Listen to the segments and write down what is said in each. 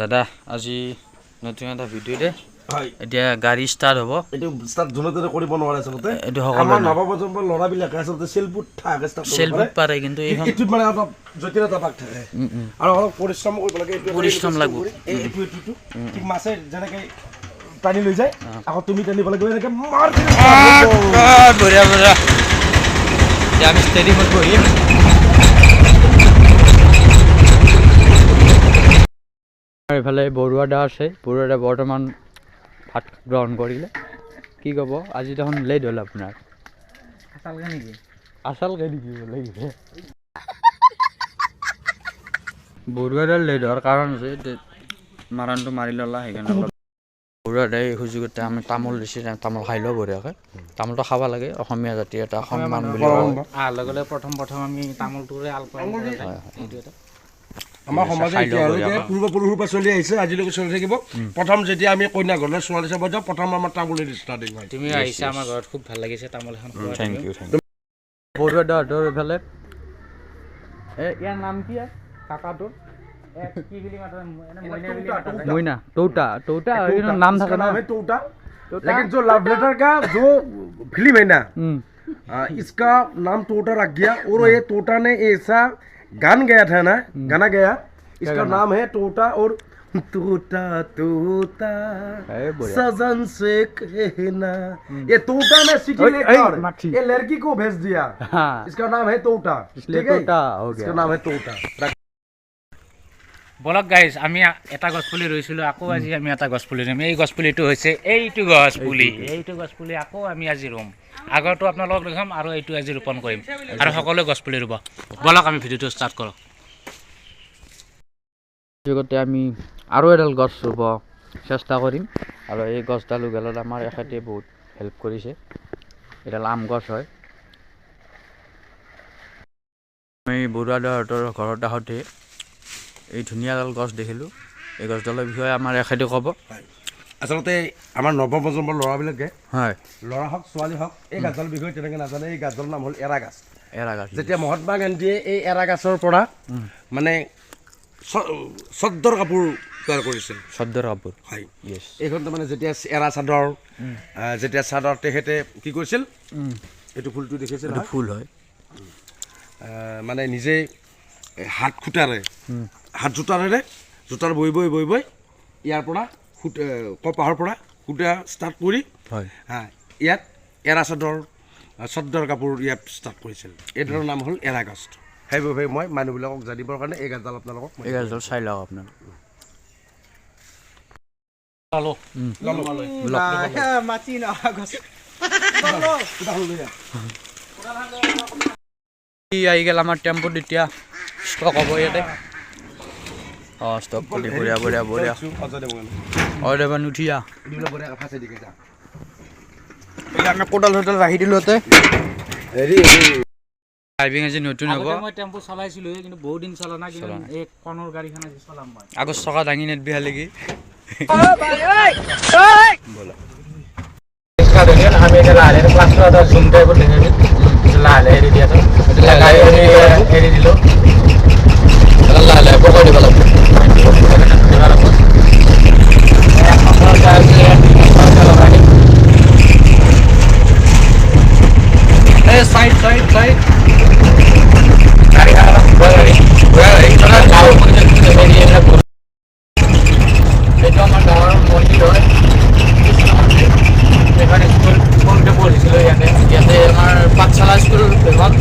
দাদা আজি নতুন এটা ভিডিঅ' দে। এতিয়া গাড়ী ষ্টাৰ্ট হ'ব। এইটো ষ্টাৰ্ট যোনে কৰিব নোৱাৰে আচলতে। এইটো সকলো আমাৰ নৱপ্ৰজন্মৰ ল'ৰাবিলাকে আচলতে চেলফুট থাকে, চেলফুট পাৰে, কিন্তু এইটোত মানে অলপ জটিলতা ভাগ থাকে আৰু অলপ পৰিশ্ৰম কৰিব লাগে। এইটো পৰিশ্ৰম লাগিব। এইটো এইটো ঠিক মাছে যেনেকৈ টানি লৈ যায়, আকৌ তুমি টানিব লাগিব এনেকৈ মাৰ। বঢ়িয়া বঢ়িয়া। এতিয়া আমি ষ্টেডিয়ামত বহিম। এইফালে বৰুৱা দা আছে, বৰুৱা দা বৰ্তমান ভাত গ্ৰহণ কৰিলে। কি ক'ব, আজি দেখোন লেট হ'ল আপোনাৰ। আচালকে নেকি বোলে? বৰুৱা দাৰ লেট হোৱাৰ কাৰণ আছে, মাৰণটো মাৰি ল'লা সেইকাৰণে অলপ। বৰুৱা দাই এই সুযোগতে আমি তামোল দিছে, তামোল খাই লওঁ বঢ়িয়াকৈ। তামোলটো খাব লাগে, অসমীয়া জাতিৰ এটা সন্মান বুলি কয়। লগে লগে প্ৰথম প্ৰথম আমি তামোলটোৰে আলপন। আমাৰ সমাজে এতিয়ালৈকে পূৰ্বপুৰুষৰ পৰা চলি আহিছে, আজিলৈকে চলি থাকিব। প্ৰথম যেতিয়া আমি কইনা ঘৰলৈ ছোৱালী চাব যাওঁ, প্ৰথম আমাৰ তামোলেৰে ষ্টাৰ্টিং হয়। তুমি আহিছা আমাৰ ঘৰত, খুব ভাল লাগিছে তামোল এখন খোৱা। Thank you, thank you. Barua দাহঁতৰ এইফালে ইয়াৰ নাম কি? কাকাটোৰ মইনা তৌতা। তৌতা নাম থাকে না? তৌতা। लेकिन जो लव लेटर का जो फिल्म है ना, इसका नाम तोता रख गया। और ये तोता ने ऐसा गान गया था ना, गाना गया, इसका नाम है तोता। और तोता तोता सजन से कहना, ये तोता ने सिटी लेकर ये लड़की को भेज दिया। इसका नाम है तोता, इसलिए तोता हो गया। इसका नाम है तोता। বলক গাইজ, আমি এটা গছপুলি ৰুইছিলোঁ, আকৌ আজি আমি এটা গছপুলি ৰুম। এই গছপুলিটো হৈছে এইটো গছপুলি। এইটো গছপুলি আকৌ আমি আজি ৰুম। আগৰটো আপোনালোকক দেখাম আৰু এইটো আজি ৰোপণ কৰিম আৰু সকলোৱে গছপুলি ৰুব। বলক আমি ভিডিঅ'টো ষ্টাৰ্ট কৰোঁ। লগতে আমি আৰু এডাল গছ ৰুব চেষ্টা কৰিম। আৰু এই গছডাল উঘালত আমাৰ এখেতে বহুত হেল্প কৰিছে। এডাল আম গছ হয়। আমি বৰুৱা দাহঁতৰ ঘৰত আহোঁতে এই ধুনীয়াডাল গছ দেখিলোঁ। এই গছডালৰ বিষয়ে আমাৰ এখেতে ক'ব। আচলতে আমাৰ নৱপ্ৰজন্মৰ ল'ৰাবিলাকে, হয়, ল'ৰা হওক ছোৱালী হওক, এই গাছডালৰ বিষয়ে তেনেকৈ নাজানে। এই গাছডালৰ নাম হ'ল এৰা গাছ। এৰা গাছ। যেতিয়া মহাত্মা গান্ধীয়ে এই এৰা গাছৰ পৰা মানে চদ্দৰ কাপোৰ তৈয়াৰ কৰিছিল। চদ্দৰ কাপোৰ, হয়। এইখন মানে যেতিয়া এৰা চাদৰ, যেতিয়া চাদৰ তেখেতে কি কৰিছিল, এইটো ফুলটো দেখিছিল, ফুল হয়, মানে নিজে হাত খুটাৰে, হাত জোতাৰেৰে জোতাৰ বৈ বৈ বৈ বৈ ইয়াৰ পৰা কপাহৰ পৰা সূতা ষ্টাৰ্ট কৰি, হা, ইয়াত এৰা চাদৰ, চদ্দৰ কাপোৰ ইয়াত ষ্টাৰ্ট কৰিছিল। এইডালৰ নাম হ'ল এৰা গছ। সেইবাবে মই মানুহবিলাকক জানিবৰ কাৰণে এই গাছডাল আপোনালোকক এই গাছডাল চাই লওক আপোনালোক। আহি গ'ল আমাৰ টেম্পুত, এতিয়া ষ্টক হ'ব ইয়াতে। অঁ, ষ্টক কৰি বঢ়িয়া বঢ়িয়া বঢ়িয়া। অ দেৱান উঠি যা। আমি কোদাল চোদাল ৰাখি দিলোঁ তাতে। ড্ৰাইভিং আজি নতুন হ'ব। মই টেম্পু চলাইছিলোঁ কিন্তু বহুত দিন চলা নাই, কিন্তু এই কণৰ গাড়ীখন আজি চলাম মই। আগত চকা দাঙি নেদবি খালি কি। আমি এতিয়া লাহে লাহে ক্লাছটো এটা জুম টাইপত দেখাবি, লাহে লাহে এৰি দিয়া, গাড়ী এৰি দিলোঁ, লাহে লাহে পকাই দিব লাগিব। Side side side. এইটো আমাৰ গাঁৱৰ মন্দিৰ হয়, কৃষ্ণ মন্দিৰ। এইখন স্কুল সৰুতে পঢ়িছিলোঁ ইয়াতে। ইয়াতে আমাৰ পাঠশালা স্কুল এখন।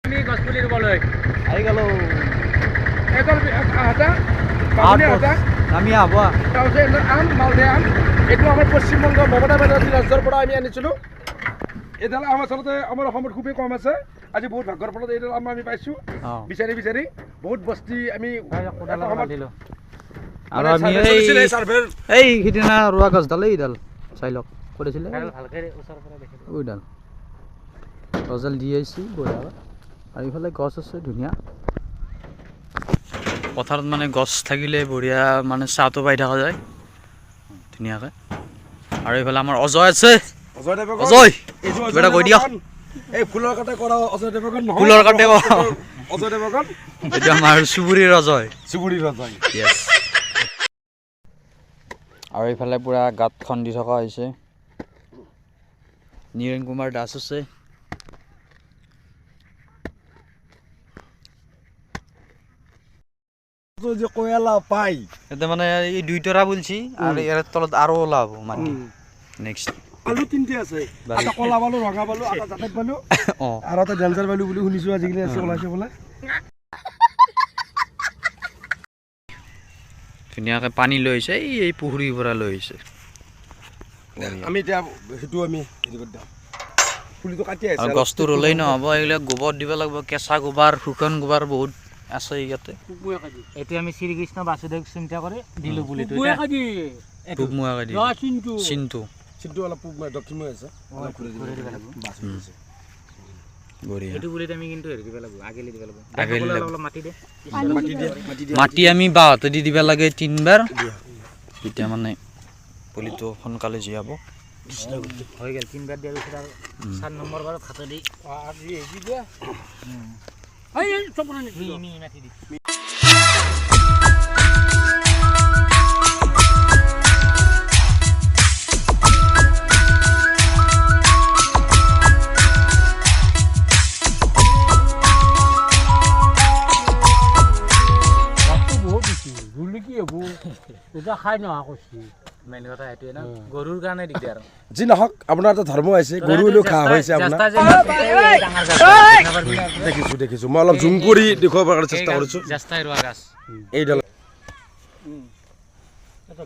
আমি গছপুলি ৰুবলৈ আহি গ'লো। আমি আম, মালদে আম, এইটো আমাৰ পশ্চিমবংগ মমতা বেনাৰ্জী ৰাজ্যৰ পৰা আমি আনিছিলোঁ। এইডাল আম আচলতে আমাৰ অসমত খুবেই কম আছে। আজি বহুত ভাগ্যৰ ফলত এইডাল আম আমি পাইছোঁ। বিচাৰি বিচাৰি বহুত বস্তি আমি আৰু আমি এই সিদিনা ৰোৱা গছডাল এইডাল চাই লওক, কৰিছিলে ওইডাল। গছডাল দি আহিছে বঢ়িয়াকৈ। আৰু ইফালে গছ আছে ধুনীয়া। পথাৰত মানে গছ থাকিলে বঢ়িয়া মানে ছাঁটো পাই থকা যায় ধুনীয়াকৈ। আৰু এইফালে আমাৰ অজয় আছে। অজয় দেৱগণ। অজয়, এইটো কিবা এটা কৈ দিয়ক। এই ফুলৰ কাটে কৰা অজয় দেৱগণ নহয়। ফুলৰ কাটে কৰা। অজয় দেৱগণ। এইটো আমাৰ চুবুৰীৰ অজয়। চুবুৰীৰ অজয়। য়েছ। আৰু এইফালে পুৰা গাঁত খান্দি থকা হৈছে। নীৰেন কুমাৰ দাস আছে। যে কয়লা পাই এতিয়া মানে এই দুইতৰা বুলছি আৰু ইয়াৰ তলত আৰু ওলাব মাটি নেক্সট। আলু তিনিটা আছে, এটা কলা বালু, ৰঙা বালু, এটা জাতেক বালু আৰু এটা ডেঞ্জাৰ বালু বুলি শুনিছো আজিকালি আছে ওলাইছে বোলে। ধুনীয়াকৈ পানী লৈ আহিছে, এই পুখুৰীৰ পৰা লৈ আহিছে। আমি এতিয়া সেইটো আমি হেৰি কৰি দিম, পুলিটো কাটি আহিছে। আৰু গছটো ৰুলেই নহ'ব, এইবিলাক গোবৰ দিব লাগিব, কেঁচা গোবৰ, শুকান গোবৰ বহুত আছে ইয়াতে। এইটো আমি শ্ৰীকৃষ্ণ বাসুদেৱ চিন্তা কৰি দিলো পুলিটো। চিন্তু চিন্তু অলপ পূব দক্ষিণ হৈ আছে, অলপ ঘূৰি দিব লাগিব। এইটো পুলিত আমি কিন্তু হেৰি দিব লাগিব, আগেলি দিব লাগিব। আগেলি অলপ মাটি দে, মাটি আমি বাঁহতে দি দিব লাগে তিনিবাৰ, তেতিয়া মানে পুলিটো সোনকালে জীয়াব। হৈ গ'ল তিনিবাৰ দিয়াৰ পিছত আৰু 4 নম্বৰ বাৰত হাতে দি মাটি দি। গৰুৰ কাৰণে দিগদাৰ। যি নহওক আপোনাৰ এটা ধৰ্ম আছে, গৰু হ'লেও ঘাঁহ হৈছে আপোনাৰ। দেখিছোঁ দেখিছোঁ, মই অলপ জুম কৰি দেখুৱাবৰ কাৰণে চেষ্টা কৰিছোঁ। এইডাল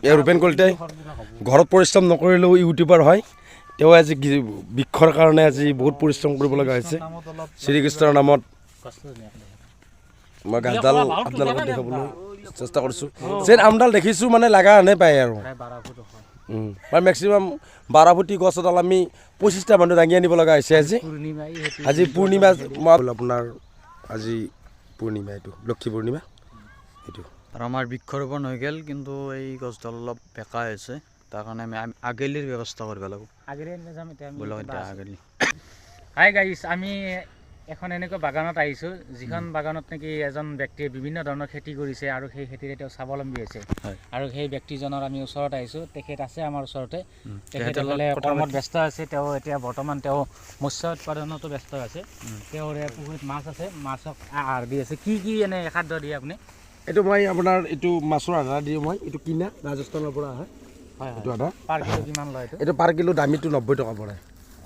এই ৰূপেন কলিতাই ঘৰত পৰিশ্ৰম নকৰিলেও ইউটিউবাৰ হয়, তেওঁ আজি বৃক্ষৰ কাৰণে আজি বহুত পৰিশ্ৰম কৰিব লগা হৈছে। শ্ৰীকৃষ্ণৰ নামত মই গাছডাল আপোনালোকক দেখাবলৈ চেষ্টা কৰিছোঁ। যেন আমডাল দেখিছোঁ মানে লগা আনে পায় আৰু মানে মেক্সিমাম 12 ফুটি গছ এডাল আমি 25টা মানুহ দাঙি আনিব লগা হৈছে আজি। আজি পূৰ্ণিমা, আপোনাৰ আজি পূৰ্ণিমা, এইটো লক্ষী পূৰ্ণিমা এইটো। আৰু আমাৰ বৃক্ষৰোপণ হৈ গ'ল, কিন্তু এই গছডাল অলপ বেকা হৈছে, তাৰ কাৰণে আমি আগেলিৰ ব্যৱস্থা কৰিব লাগিব। আগেলি। হাই গাইছ, আমি এখন এনেকুৱা বাগানত আহিছোঁ যিখন বাগানত নেকি এজন ব্যক্তিয়ে বিভিন্ন ধৰণৰ খেতি কৰিছে আৰু সেই খেতিৰে তেওঁ স্বাৱলম্বী হৈছে। আৰু সেই ব্যক্তিজনৰ আমি ওচৰত আহিছোঁ, তেখেত আছে আমাৰ ওচৰতে। তেখেত কৰ্মত ব্যস্ত আছে, তেওঁ এতিয়া বৰ্তমান তেওঁ মৎস্য উৎপাদনতো ব্যস্ত আছে। তেওঁৰ পুখুৰীত মাছ আছে, মাছক আহাৰ দি আছে। কি কি এনে খাদ্য দিয়ে আপুনি? এইটো মই আপোনাৰ এইটো মাছৰ আধা দিওঁ মই, এইটো কিনা ৰাজস্থানৰ পৰা আহে। এইটো আধা পাৰ কিলো কিমান লয়? এইটো পাৰ কিলো দামীটো 90 টকা পৰে।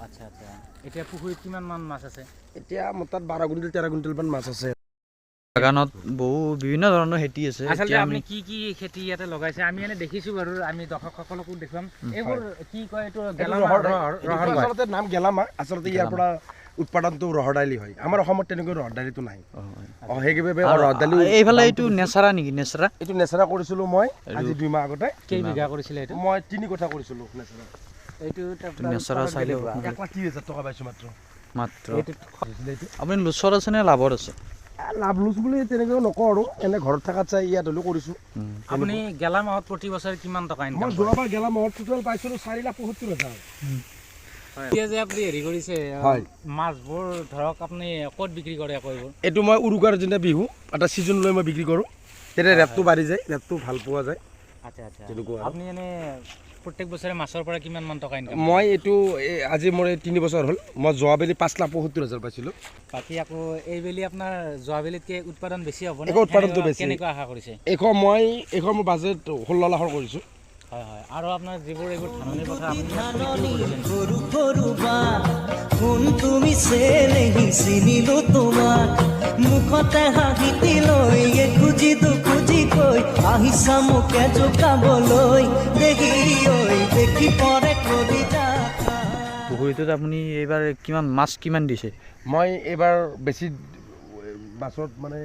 আচ্ছা আচ্ছা। এতিয়া পুখুৰীত কিমান মান মাছ আছে? এতিয়া মোৰ তাত 12 কুইণ্টেল 13 কুইণ্টেলমান মাছ আছে। বাগানত বহু বিভিন্ন ধৰণৰ খেতি আছে। আচলতে আপুনি কি কি খেতি ইয়াতে লগাইছে আমি এনে দেখিছোঁ বাৰু, আমি দৰ্শকসকলকো দেখুৱাম। এইবোৰ কি কয়? এইটো আচলতে নাম গেলামা, আচলতে ইয়াৰ পৰা উৎপাদনটো ৰহৰ দালি হয়। আমাৰ অসমত তেনেকৈ ৰহৰ দালিটো নাই, সেইবাবে ৰহৰ দালি। এইফালে এইটো নেচাৰা নেকি? নেচাৰা, এইটো নেচাৰা কৰিছিলোঁ মই আজি 2 মাহ আগতে। কেই বিঘা কৰিছিলে এইটো? মই 3 কঠা কৰিছিলোঁ নেচাৰা। এইটো নেচাৰা চাইলে 1,30,000 টকা পাইছোঁ মাত্ৰ। মাত্ৰ আপুনি লোচত আছে নে লাভত আছে? লাভ লোচ বুলি তেনেকৈ নকওঁ আৰু, এনে ঘৰত থকাত চাই ইয়াত হ'লেও কৰিছোঁ। আপুনি গেলা মাহত প্ৰতি বছৰে কিমান টকা ইনকাম? মই যোৱাবাৰ গেলা মাহত টোটেল পাইছিলোঁ 4,75,000। এতিয়া যে আপুনি হেৰি কৰিছে মাছবোৰ, ধৰক আপুনি ক'ত বিক্ৰী কৰে আকৌ এইবোৰ? এইটো মই উৰুকাৰ যেতিয়া বিহু এটা ছিজন লৈ মই বিক্ৰী কৰোঁ, তেতিয়া ৰেটটো বাঢ়ি যায়, ৰেটটো ভাল পোৱা যায়। আচ্ছা আচ্ছা। তেনেকুৱা আপুনি এনে প্ৰত্যেক বছৰে মাছৰ পৰা কিমান মান টকা ইনকাম? মই এইটো আজি মোৰ 3 বছৰ হ'ল, মই যোৱাবেলি 5,75,000 পাইছিলোঁ। বাকী আকৌ এইবেলি আপোনাৰ যোৱাবেলিতকৈ উৎপাদন বেছি হ'ব? উৎপাদনটো বেছি। কেনেকুৱা আশা কৰিছে? এইখন মোৰ বাজেট 16 লাখৰ কৰিছোঁ। হয় হয়। আৰু আপোনাৰ যিবোৰ এইবোৰ ধাননি পথাৰ মুখতে হাঁহিটি লৈ এখুজি দুখুজিকৈ আহিছা মোকে জোকাবলৈ, দেহি ঐ দেখি পৰে কলিজা। পুখুৰীটোত আপুনি এইবাৰ কিমান মাছ কিমান দিছে? মই এইবাৰ বেছি মাছত মানে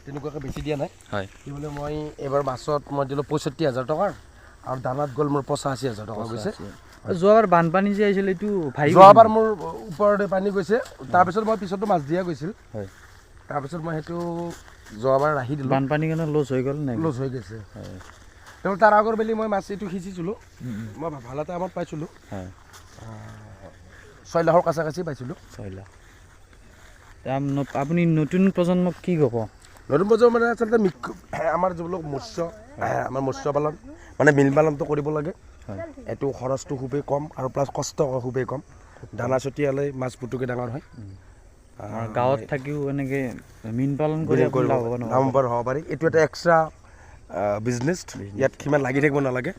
তেনেকুৱাকৈ বেছি দিয়া নাই। হয়। কি বোলে মই এইবাৰ মাছত মই দিলোঁ 65,000 টকাৰ, আৰু দানাত গ'ল মোৰ 85,000 টকা গৈছে। যোৱাবাৰ বানপানী যে আহিছিল, এইটো ভাই যোৱাবাৰ মোৰ ওপৰতে পানী গৈছে, তাৰপিছত মই পিছতো মাছ দিয়া গৈছিল। হয়। তাৰপিছত মই সেইটো যোৱাবাৰ ৰাখি দিলোঁ। বানপানীৰ কাৰণে লছ হৈ গ'ল নাই? লছ হৈ গৈছে। তেওঁ তাৰ আগৰ বেলি মই মাছ এইটো সিঁচিছিলোঁ, মই ভাল এটা এমাউণ্ট পাইছিলোঁ। হয়। 6 লাখৰ কাছা কাছি পাইছিলোঁ। 6 লাখ। আপুনি নতুন প্ৰজন্মক কি ক'ব? নতুন প্ৰজন্ম মানে আচলতে আমাৰ যিবিলাক মৎস্য, আমাৰ মৎস্য পালন মানে মীন পালনটো কৰিব লাগে। এইটো খৰচটো খুবেই কম আৰু প্লাছ কষ্ট খুবেই কম। দানা ছটিয়ালে মাছ পুটুকে ডাঙৰ হয়। আমাৰ গাঁৱত থাকিও এনেকৈ মীন পালন কৰি আপুনি কৰিব লাভৱান হ'ব। লাভৱান হ'ব পাৰি। এইটো এটা এক্সট্ৰা বিজনেছ, ইয়াত সিমান লাগি থাকিব নালাগে।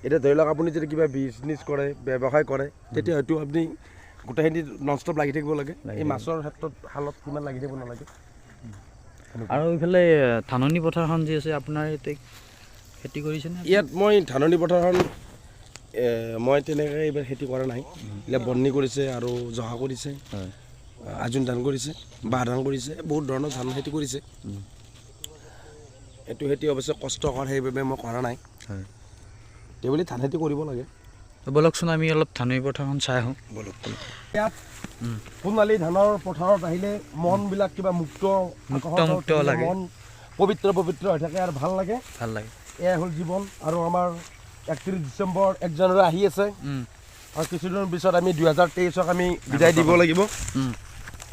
এতিয়া ধৰি লওক, আপুনি যদি কিবা বিজনেছ কৰে, ব্যৱসায় কৰে, তেতিয়া হয়তো আপুনি গোটেইখিনি নন ষ্টপ লাগি থাকিব লাগে। এই মাছৰ ক্ষেত্ৰত শালত সিমান লাগি থাকিব নালাগে। আৰু এইফালে ধাননি পথাৰখন যি আছে আপোনাৰ, ইয়াতে খেতি কৰিছেনে? ইয়াত মই ধাননি পথাৰখন মই তেনেকৈ এইবাৰ খেতি কৰা নাই। এইবিলাক বন্নি কৰিছে আৰু জহা কৰিছে, আজোন ধান কৰিছে, বাঁহ ধান কৰিছে, বহুত ধৰণৰ ধান খেতি কৰিছে। এইটো খেতি অৱশ্যে কষ্টকৰ, সেইবাবে মই কৰা নাই। সেইবুলি ধান খেতি কৰিব লাগে। তো ব'লকচোন, আমি অলপ ধাননি পথাৰখন চাই আহোঁ। ব'লক। ইয়াত সোণালী ধানৰ পথাৰত আহিলে মনবিলাক কিবা মুক্ত মুক্ত মুক্ত লাগে। মন পবিত্ৰ পবিত্ৰ হৈ থাকে আৰু ভাল লাগে। ভাল লাগে। এয়াই হ'ল জীৱন। আৰু আমাৰ 31 ডিচেম্বৰ, 1 জানুৱাৰী আহি আছে আৰু কিছুদিনৰ পিছত আমি 2023ক আমি বিদায় দিব লাগিব।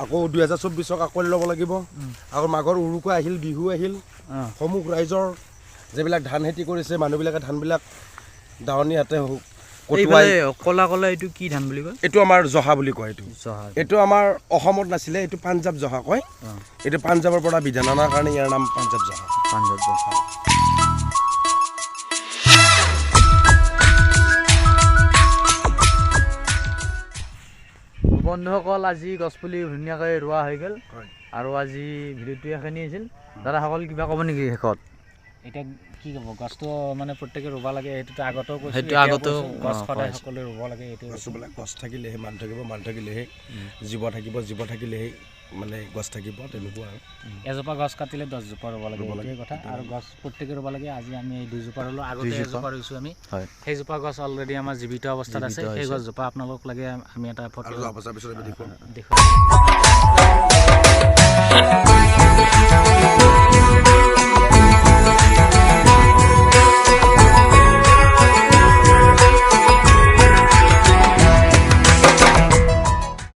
আকৌ 2024ক আঁকোৱালি ল'ব লাগিব। আকৌ মাঘৰ উৰুকা আহিল, বিহু আহিল। সমূহ ৰাইজৰ যিবিলাক ধান খেতি কৰিছে মানুহবিলাকে, ধানবিলাক দাৱনী হাতে কটোৱাই। এইফালে ক'লা ক'লা এইটো কি ধান বুলি কয়? এইটো আমাৰ জহা বুলি কয় এইটো। জহা। এইটো আমাৰ অসমত নাছিলে, এইটো পাঞ্জাৱ জহা কয়। এইটো পাঞ্জাৱৰ পৰা বিধান অনাৰ কাৰণে ইয়াৰ নাম পাঞ্জাৱ জহা। পাঞ্জাৱ জহা। বন্ধুসকল, আজি গছপুলি ধুনীয়াকৈ ৰোৱা হৈ গ'ল। আৰু আজি ভিডিঅ'টো এইখিনি আছিল। দাদাসকল, কিবা ক'ব নেকি শেষত? এতিয়া কি ক'ব, গছটো মানে প্ৰত্যেকে ৰুব লাগে, সেইটোতো আগতেও কৈছোঁ, সেইটো এতিয়াও আগতেও কৈছোঁ। গছ অ, সদায় কোৱা হৈছে। সকলোৱে ৰুব লাগে, এইটোৱে। গছবিলাক, গছ থাকিলেহে মানুহ থাকিব, মানুহ থাকিলেহে জীৱ থাকিব, জীৱ থাকিলেহে মানে গছ থাকিব, তেনেকুৱা আৰু। এজোপা গছ কাটিলে 10জোপা ৰুব লাগে। ৰুব লাগে। এইটোৱে কথা। আৰু গছ প্ৰত্যেকে ৰুব লাগে। আজি আমি এই দুজোপা ৰুলোঁ, আগতে দুইজোপা। এজোপা ৰুইছোঁ আমি। সেইজোপা গছ অলৰেডি আমাৰ জীৱিত অৱস্থাত আছে। জীৱিত সেই হৈছে। গছজোপা আপোনালোক লাগে আমি এটা ফটো আৰু যোৱা বছৰ পিছত আমি দেখুৱাম। দেখুৱাম।